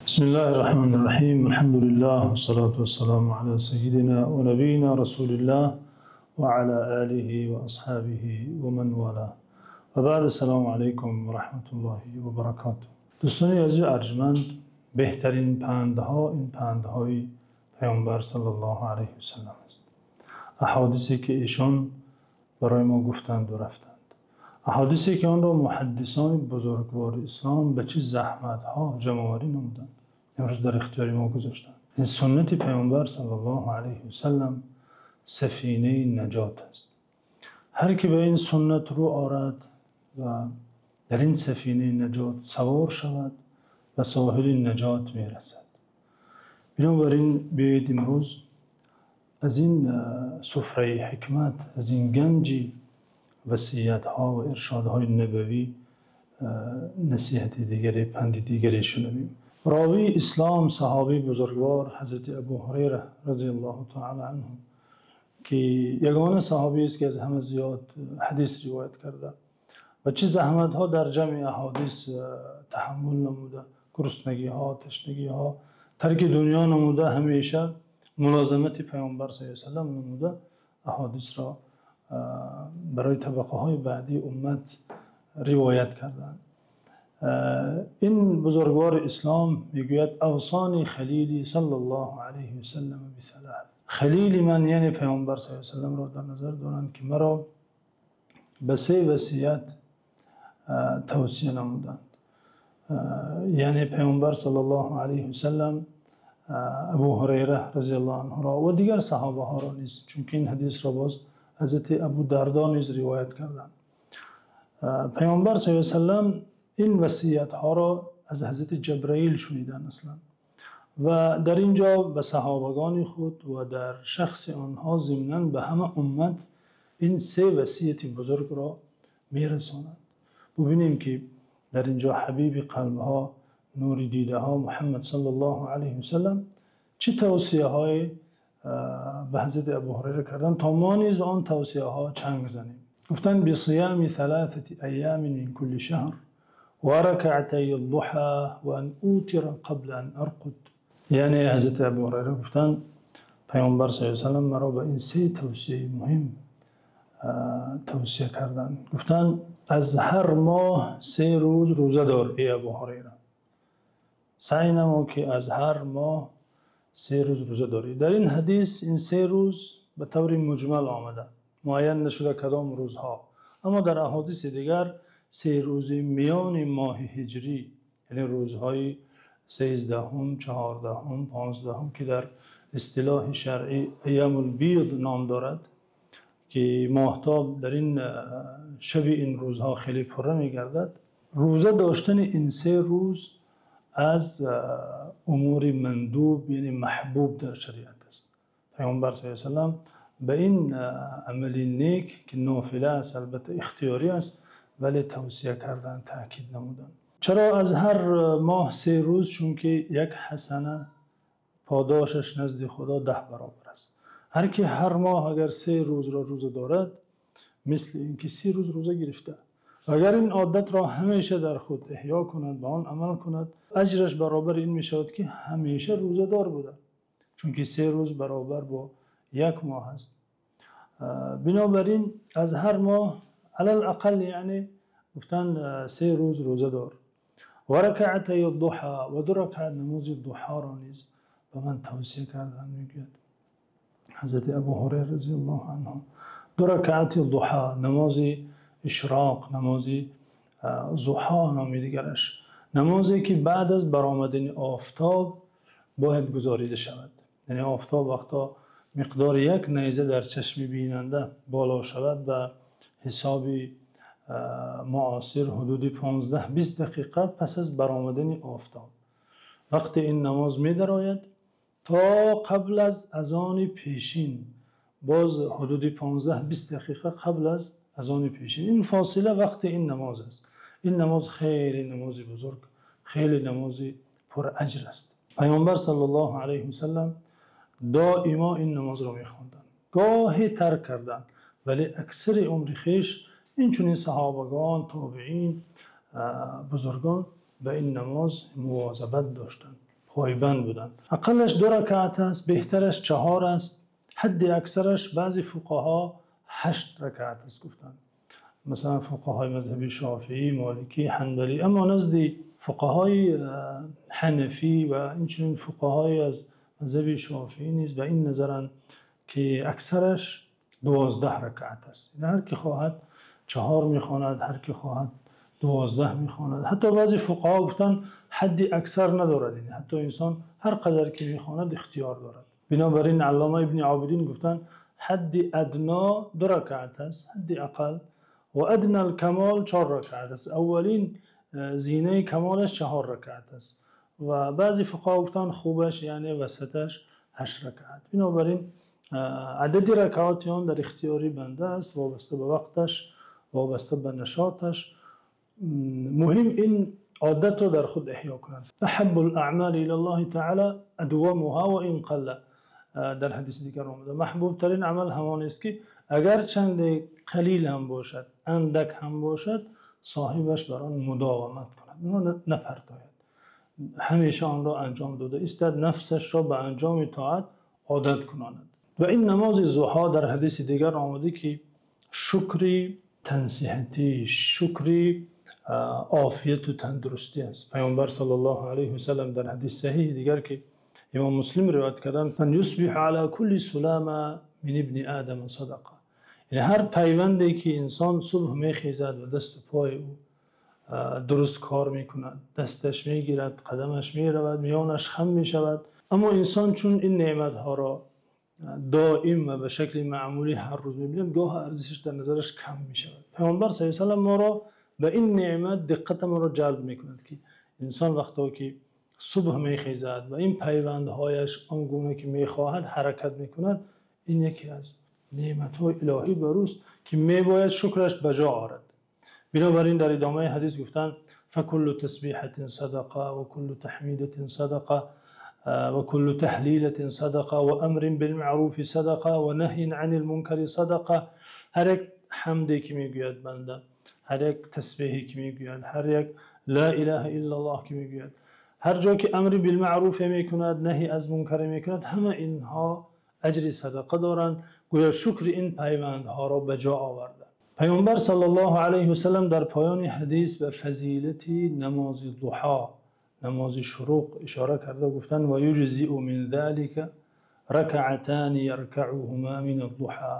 Бисмиллаҳир-раҳмонир-раҳим. Алҳамдулиллаҳ вассалоту вассаламу ала саййидина ва набиййина расулиллаҳ ва ала олиҳи ва асҳобиҳи ва ман волоҳ. Ва баъд, ассалому алайкум ва раҳматуллоҳи ва баракотуҳ. Дӯстони азиз, арҷманд, беҳтарин пандҳо ин пандҳои Паёмбар саллаллоҳу алайҳи васаллам аст. Аҳодисе ки эшон барои мо гуфтанд ва рафтанд. Аҳодисе ки онро муҳаддисони бузургвори ислом ба чӣ заҳматҳо ҷамъоварӣ намуданд, имрӯз дар ихтиёри мо гузоштанд. Ин суннати Паёмбар саллаллоҳу алайҳи васаллам сафинаи наҷот аст. Ҳар ки ба ин суннат рӯ оварад ва дар ин сафинаи наҷот савор шавад, ба соҳили наҷот мерасад. Бинобар ин биёед имрӯз аз ин сафраи ҳикмат, аз ин ганҷи васиятҳо ва иршодҳои набавӣ насиҳати дигаре, панди дигаре бишнавем. Ровии ислом, саҳобаи бузургвор ҳазрати Абу Ҳурайра розияллоҳу таъолo анҳу, ки ягона саҳобиест ки аз ҳама зиёд ҳадис ривоят кардааст ва чӣ заҳматҳо дар ҷамъи аҳодис таҳаммул намуда, гуруснагиҳо, ташнагиҳо, тарки дунё намуда, ҳамеша мулозимати Паёмбар саллаллоҳу алайҳи васаллам намуда, аҳодисро барои табақаҳои баъдии уммат ривоят кардаанд. Ин бузургвори ислом мегӯяд: "Авсонӣ халилӣ саллаллоҳу алайҳи васаллам бисалос." Халили ман, яъне Паёмбар саллаллоҳу алайҳи васаллам-ро дар назар доранд, ки маро ба се васият тавсия намуданд. Яъне Паёмбар саллаллоҳу алайҳи васаллам Абу Ҳурайра розияллоҳу анҳуро ва дигар саҳобаҳоро низ, чунки ин ҳадисро боз ҳазрати Абу Дардо низ ривоят карданд. Паёмбар саллаллоҳу алайҳи васаллам ин васиятҳоро аз ҳазрати Ҷабраил шуниданд аслан ва дар инҷо ба саҳобагони худ ва дар шахси онҳо зимнан ба ҳама уммат ин се васияти бузургро мерасонанд. Бубинем ки дар инҷо ҳабиби қалбҳо, нури дидаҳо Муҳаммад саллаллоҳу алайҳи васаллам чӣ тавсияҳое ба ҳазрати Абу Ҳурайра карданд, то мо низ ба он тавсияҳо чанг бизанем. Гуфтанд: "Бисиёми салосати айёмин мин кулли шаҳр ва ракъатайид-дуҳо ва ан утира қабла ан арқуд." Яъне ҳазрати Абу Ҳурайра гуфтанд: Паёмбар саллаллоҳу алайҳи васаллам маро ба ин се тавсияи муҳим тавсия карданд. Гуфтанд: аз ҳар моҳ се рӯз рӯза дор, эй Абу Ҳурайра. Саъй намо ки аз ҳар моҳ се рӯз рӯза дорӣ. Дар ин ҳадис ин се рӯз ба таври муҷмал омада, муайян нашуда кадом рӯзҳо. Аммо дар аҳодиси дигар се рӯзи миёни моҳи ҳиҷрӣ, яъне рӯзҳои 13-ум, 14-ум, 15-ум, ки дар истилоҳи шаръӣ айёмул биз ном дорад, ки моҳтоб дар ин шаби ин рӯзҳо хеле пурра мегардад. Рӯза доштани ин се рӯз аз умури мандуб, яъне маҳбуб дар шариат аст. Паёмбар саллаллоҳу алайҳи васаллам ба ин амали нек, ки нофила аст, албатта ихтиёрӣ аст, вале тавсия карданд, таъкид намуданд. Чаро аз ҳар моҳ се рӯз? Чунки як ҳасана подошаш назди Худо 10 баробар аст. Ҳар ки ҳар моҳ агар се рӯзро рӯза дорад, мисли инки 30 рӯз рӯза гирифта. Агар ин одатро ҳамеша дар худ эҳё кунад, ба он амал кунад, аҷраш баробари ин мешавад ки ҳамеша рӯзадор буда. Чунки се рӯз баробар бо як моҳ аст. Бинобар ин аз ҳар моҳ алал ақал, яъне гуфтан, се рӯз рӯза дор. Ва ракъатайид-дуҳо, ва ду ракъат намози дуҳоро низ ба ман тавсия карданд, мегӯяд ҳазрати Абу Ҳурайра розияллоҳу анҳу. Ду ракъати дуҳо, намози ишроқ, намози зуҳо номи дигараш, намозе ки баъд аз баромадани офтоб бояд гузорида шавад. Яъне офтоб вақто миқдори як найза дар чашми бинанда боло шавад, ба ҳисоби муосир ҳудуди 15-20 дақиқа пас аз баромадани офтоб вақте ин намоз медарояд то қабл аз азони пешин, боз ҳудуди 15-20 дақиқа қабл аз азони пешин, ин фосила вақти ин намоз аст. Ин намоз хеле намози бузург, хеле намози пурajр аст. Паёмбар саллаллоҳу алайҳи васаллам доимо ин намозро мехонданд, гоҳе тарк карданд, вале аксари умри хеш инчунин саҳобагон, тобеин, бузургон ба ин намоз мувозабат доштанд. пойбанд буданд. Ақаллаш ду ракъат аст, беҳтараш чаҳор аст, ҳадди аксараш баъзе фуқаҳо ҳашт ракъат аст гуфтанд. Масалан фуқаҳои мазҳаби шофеӣ, моликӣ, ҳанбалӣ. Аммо назди фуқаҳои ҳанафӣ ва ҳамчунин фуқаҳои аз мазҳаби шофеӣ низ ба ин назаранд, ки аксараш 12 ракъат аст. Ҳар ки хоҳад чаҳор мехонад, ҳар ки хоҳад 12 мехонад. Ҳатто баъзе фуқаҳо гуфтанд ҳадди аксар надорад, яъне ҳатто инсон ҳар қадар ки мехонад ихтиёр дорад. Бинобар ин Аллома Ибни Обидин гуфтанд ҳадди адно ду ракъат аст, ҳадди ақал, ва аднал камол чаҳор ракъат аст. Аввалин зинаи камолаш чаҳор ракъат аст ва баъзе фуқаҳо гуфтанд хубаш яъне васаташ ҳашт ракъат. Бинобар ин адади ракъоти он дар ихтиёри банда аст, вобаста ба вақташ, вобаста ба нишоташ. Муҳим ин одатро дар худ эҳё кунад. Аҳаббул аъмоли илаллоҳи таъоло адвамуҳо ва ин қалла. Дар ҳадиси дигар омада маҳбубтарин амал ҳамон аст, ки агарчи қалил ҳам бошад, андак ҳам бошад, соҳибаш бар он мудовамат кунад, онро напартояд, ҳамеша онро анҷом дода истад, нафсашро ба анҷоми тоат одат кунад. Ва ин намози зуҳо дар ҳадиси дигар омада, ки шукри тансиҳатӣ, шукри офият ва тандурустӣ аст. Паёмбар саллаллоҳу алайҳи васаллам дар ҳадиси саҳеҳи дигар, ки имом Муслим ривоят карданд, ман юсбиҳу ала кулли салома мин ибни одам садақа. Яъне ҳар пайванде ки инсон субҳ мехезад ва дасту пои ӯ дуруст кор мекунад, дасташ мегирад, қадамаш меравад, миёнаш хам мешавад. Аммо инсон чун ин неъматҳоро доим ва ба шакли маъмулӣ ҳар рӯз мебинад, гоҳ арзишаш дар назараш кам мешавад. Паёмбар саллаллоҳу алайҳи васаллам моро ба ин неъмат диққатамонро ҷалб мекунад, ки инсон вақте ки субҳ мехезад ва ин пайвандҳояш он гуна ки мехоҳад ҳаракат мекунад, ин яке аз неъматҳои илоҳӣ бар ӯст, ки мебояд шукраш ба ҷо орад. Бинобар ин дар идомаи ҳадис гуфтанд: факуллу тасбиҳатин садақа ва куллу таҳмидатин садақа ва куллу таҳлилатин садақа ва амрин билмаъруфи садақа ва наҳйин анил мункари садақа. Ҳар як ҳамде ки мегӯяд банда, ҳар як тасбиҳе ки мегӯяд, ҳар як ло илаҳа иллаллоҳ ки мегӯяд, ҳар ҷо ки амр билмаъруф мекунад, наҳй аз мункар мекунад, ҳама инҳо аҷри садақа доранд. Гӯё шукри ин пайвандҳоро ба ҷо оварда. Паёмбар саллаллоҳу алайҳи васаллам дар поёни ҳадис ба фазилати намози дуҳо, намози шуруқ ишора карда гуфтанд: ва юҷзиу мин залика ракъатани яркаъуҳума минад-дуҳо.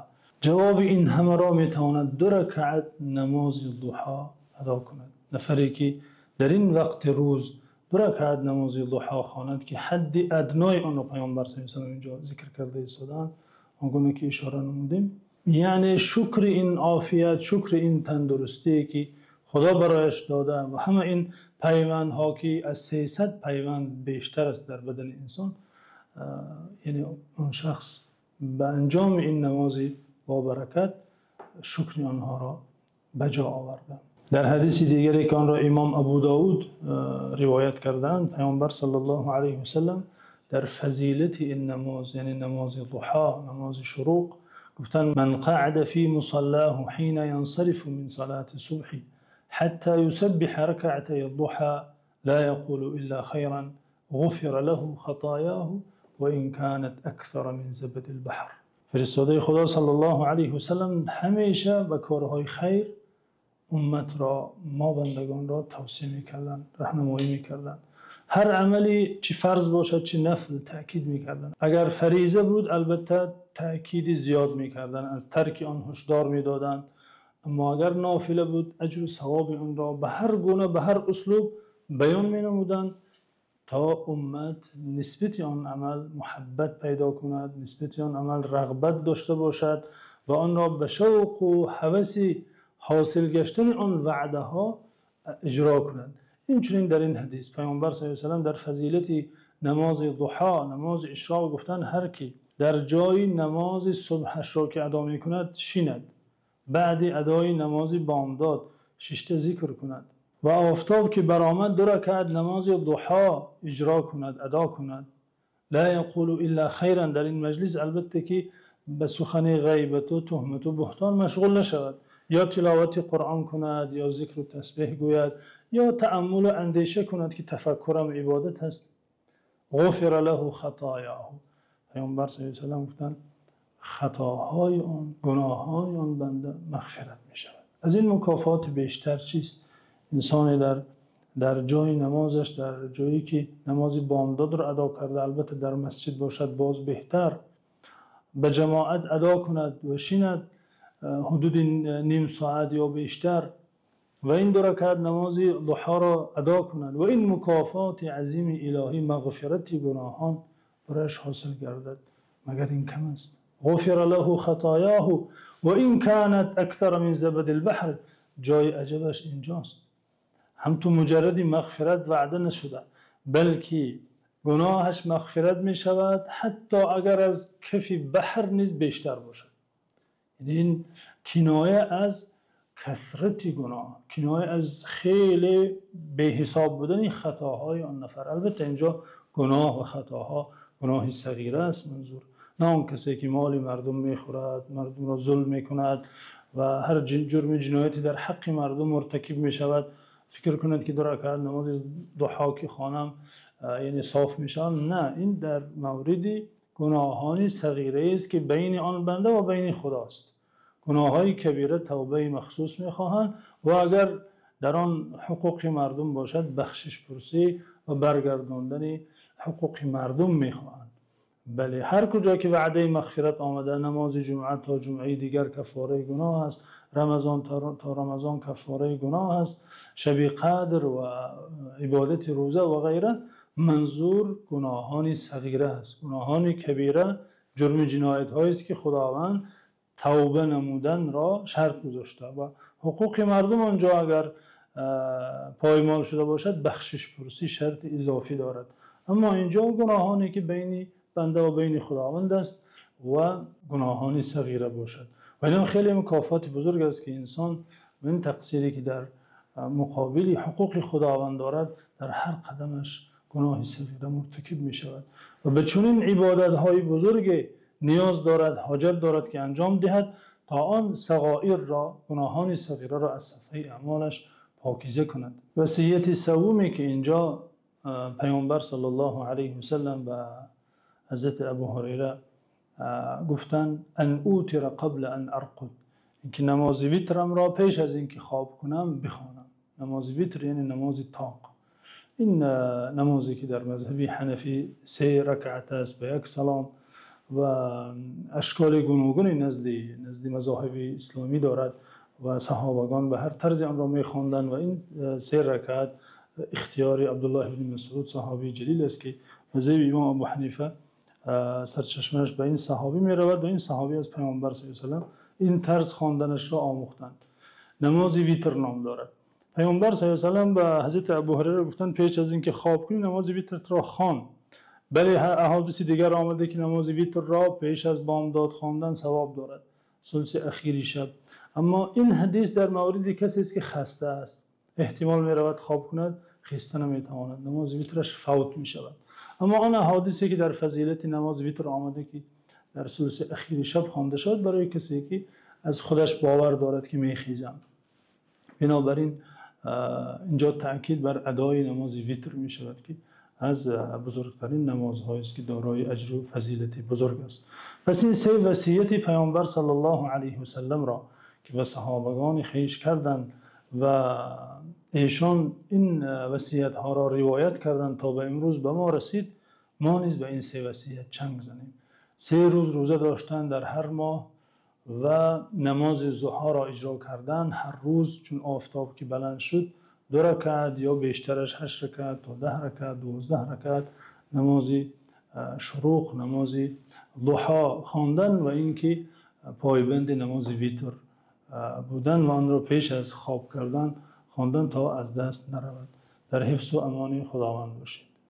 Ҷавоби ин ҳамаро метавонад ду ракъат намози дуҳо адо кунад. Нафаре ки дар ин вақти рӯз ду ракъат намози дуҳо хонад, ки ҳадди аднои онро Паёмбар саллаллоҳу алайҳи васаллам инҷо зикр карда истодаанд, он гуна ки ишора намудем, яъне шукри ин офият, шукри ин тандурустӣ ки Худо барояш дода ва ҳама ин пайвандҳо ки аз 300 пайванд бештар аст дар бадани инсон, яъне он шахс ба анҷоми ин намози бо баракат шукри онҳоро ба ҷо оварда. Дар ҳадиси дигаре ки онро имом Абу Довуд ривоят кардаанд, Паёмбар саллаллоҳу алайҳи васаллам дар фазилати ин намоз, яъне намози дуҳо, намози шуруқ, гуфтанд: ман қаъада фи мусаллоҳу ҳина янсарифу мин салоти субҳи ҳатто юсаббиҳа ракъатай дуҳо ло яқулу илло хайран ғуфира лаҳу хатоёҳу ва ин канат аксара мин забадил баҳр. Фиристодаи Худо саллаллоҳу алайҳи васаллам ҳамеша ба корҳои хайр умматро, мо бандагонро тавсия мекарданд, роҳнамоӣ мекарданд. Ҳар амале чи фарз бошад чи нафл таъкид мекарданд. Агар фариза буд албатта таъкиди зиёд мекарданд, аз тарки он ҳушдор медоданд. Аммо агар нофила буд аҷру савоби онро ба ҳар гуна, ба ҳар услуб баён менамуданд то уммат нисбати он амал муҳаббат пайдо кунад, нисбати он амал рағбат дошта бошад ва онро ба шавқу ҳаваси ҳосил гаштани он ваъдаҳо иҷро кунад. Инчунин дар ин ҳадис Паёмбар саллаллоҳу алайҳи васаллам дар фазилати намози дуҳо, намози ишроқ гуфтанд: ҳар ки дар ҷои намози субҳашро ки адо мекунад шинад, баъди адои намози бомдод шишта зикр кунад ва офтоб ки баромад ду ракъат намози дуҳо иҷро кунад, адо кунад, ла яқулу илла хайран, дар ин маҷлис албатта ки ба сухани ғайбат ва туҳмат ва буҳтон машғул нашавад, ё тиловати Қуръон кунад, ё зикр ва тасбеҳ гӯяд, ё таъаммул ва андеша кунад, ки тафаккур ҳам ибодат аст. غفر له خطاياه. Паёмбар саллаллоҳу алайҳи васаллам гуфтанд хатоҳои он, гуноҳҳои он банда мағфират мешавад. Аз ин мукофот бештар чист? Инсоне дар ҷои намозаш, дар ҷое ки намози бомдодро адо карда, албатта дар масҷид бошад боз беҳтар, ба ҷамоат адо кунад ва шинад ҳудуди ним соат ё бештар ва ин ду ракъат намози дуҳоро адо кунад ва ин мукофоти азими илоҳӣ мағфирати гуноҳон барояш ҳосил гардад, магар ин кам аст? غفر له خطاياه وإن كانت أكثر من زبد البحر. Ҷои аҷабаш инҷост. Ҳам ту муҷаррад мағфират ваъда нашуда, балки гуноҳаш мағфират мешавад ҳатто агар аз кафи баҳр низ бештар бошад. Яъне ин киноя аз касрати гуноҳ, киноя аз хеле беҳисоб будани хатоҳои он нафар. Албатта инҷо гуноҳ ва хатоҳо гуноҳи сағира аст манзур. На он касе ки моли мардум мехӯрад, мардумро зулм мекунад ва ҳар ҷурми ҷиноятӣ дар ҳаққи мардум муртакиб мешавад, фикр кунад ки ду ракъат намози дуҳо ки хонам яъне соф мешавам. На, ин дар мавриди гуноҳони сағирае аст ки байни он банда ва байни Худост. Гуноҳҳои кабира тавбаи махсус мехоҳанд ва агар дар он ҳуқуқи мардум бошад бахшишпурсӣ ва баргардондани ҳуқуқи мардум мехоҳанд. Бале, ҳар куҷо ки ваъдаи мағфират омада, намози ҷумъа то ҷумъаи дигар каффораи гуноҳ аст, Рамазон то Рамазон каффораи гуноҳ аст, шаби қадр ва ибодати рӯза ва ғайра, манзур гуноҳони сағира аст. Гуноҳони кабира ҷурми ҷиноятҳое аст ки Худованд тавба намуданро шарт гузошта ва ҳуқуқи мардум онҷо агар поймол шуда бошад, бахшишпурсӣ шарти изофӣ дорад. Аммо инҷо гуноҳоне ки байни банда ва байни Худованд аст ва гуноҳони сағира бошад. Ва ин хеле мукофоти бузург аст ки инсон ин тақсире ки дар муқобили ҳуқуқи Худованд дорад, дар ҳар қадамаш гуноҳи сағира муртакиб мешавад ва ба чунин ибодатҳои бузурге ниёз дорад, ҳоҷат дорад ки анҷом диҳад то он сағоирро, гуноҳони сағираро аз саҳифаи аъмолаш покиза кунад. Васияти севуме ки инҷо Паёмбар саллаллоҳу алайҳи васаллам ба Ҳазрати Абу Ҳурайра гуфтанд: أن أوتر قبل أن أرقد, инки намози витрамро пеш аз инки хоб кунам бихонам. Намози витр яъне намози тоқ. Ин намозе ки дар мазҳаби ҳанафӣ се ракъат аст ба як салом ва ашколи гуногуне назди мазоҳиби исломӣ дорад ва саҳобагон ба ҳар тарзе онро мехонданд ва ин се ракъат ихтиёри Абдуллоҳ ибни Масъуд саҳобии ҷалил аст ки мазҳаби имом Абу Ҳанифа сарчашмааш ба ин саҳобӣ меравад ва ин саҳобӣ аз Паёмбар саллаллоҳу алайҳи васаллам ин тарз хонданашро омӯхтанд. Намози витр ном дорад. Паёмбар саллаллоҳу алайҳи васаллам ба Ҳазрати Абу Ҳурайра гуфтанд пеш аз инки хоб кунӣ намози витрро хон. Бале, аҳодиси дигар омада ки намози витрро пеш аз бомдод хондан савоб дорад, сулси охири шаб. Аммо ин ҳадис дар мавриди касе аст ки хаста аст, эҳтимол меравад хоб кунад, хеста наметавонад, намози витраш фавт мешавад. Аммо он аҳодисе ки дар фазилати намози витр омада ки дар сулси охири шаб хонда шавад барои касе ки аз худаш бовар дорад ки мехезам. Бинобар ин инҷо таъкид бар адои намози витр мешавад ки аз бузургтарин намозҳоест ки дорои аҷру фазилати бузург аст. Пас ин се васияти Паёмбар саллаллоҳу алайҳи васалламро ки ба саҳобагони хеш карданд ва эшон ин васиятҳоро ривоят карданд то ба имрӯз ба мо расид, мо низ ба ин се васият чанг занем. Се рӯз рӯза доштан дар ҳар моҳ ва намози зуҳоро иҷро кардан ҳар рӯз чун офтоб ки баланд шуд ду ракъат ё бештараш 8 ракъат то 10 ракъат, 12 ракъат намози шуруқ, намози дуҳо хондан ва инки пойбанди намози витр будан ва онро пеш аз хоб кардан хондан то аз даст наравад. Дар ҳифзу амони Худованд бошед.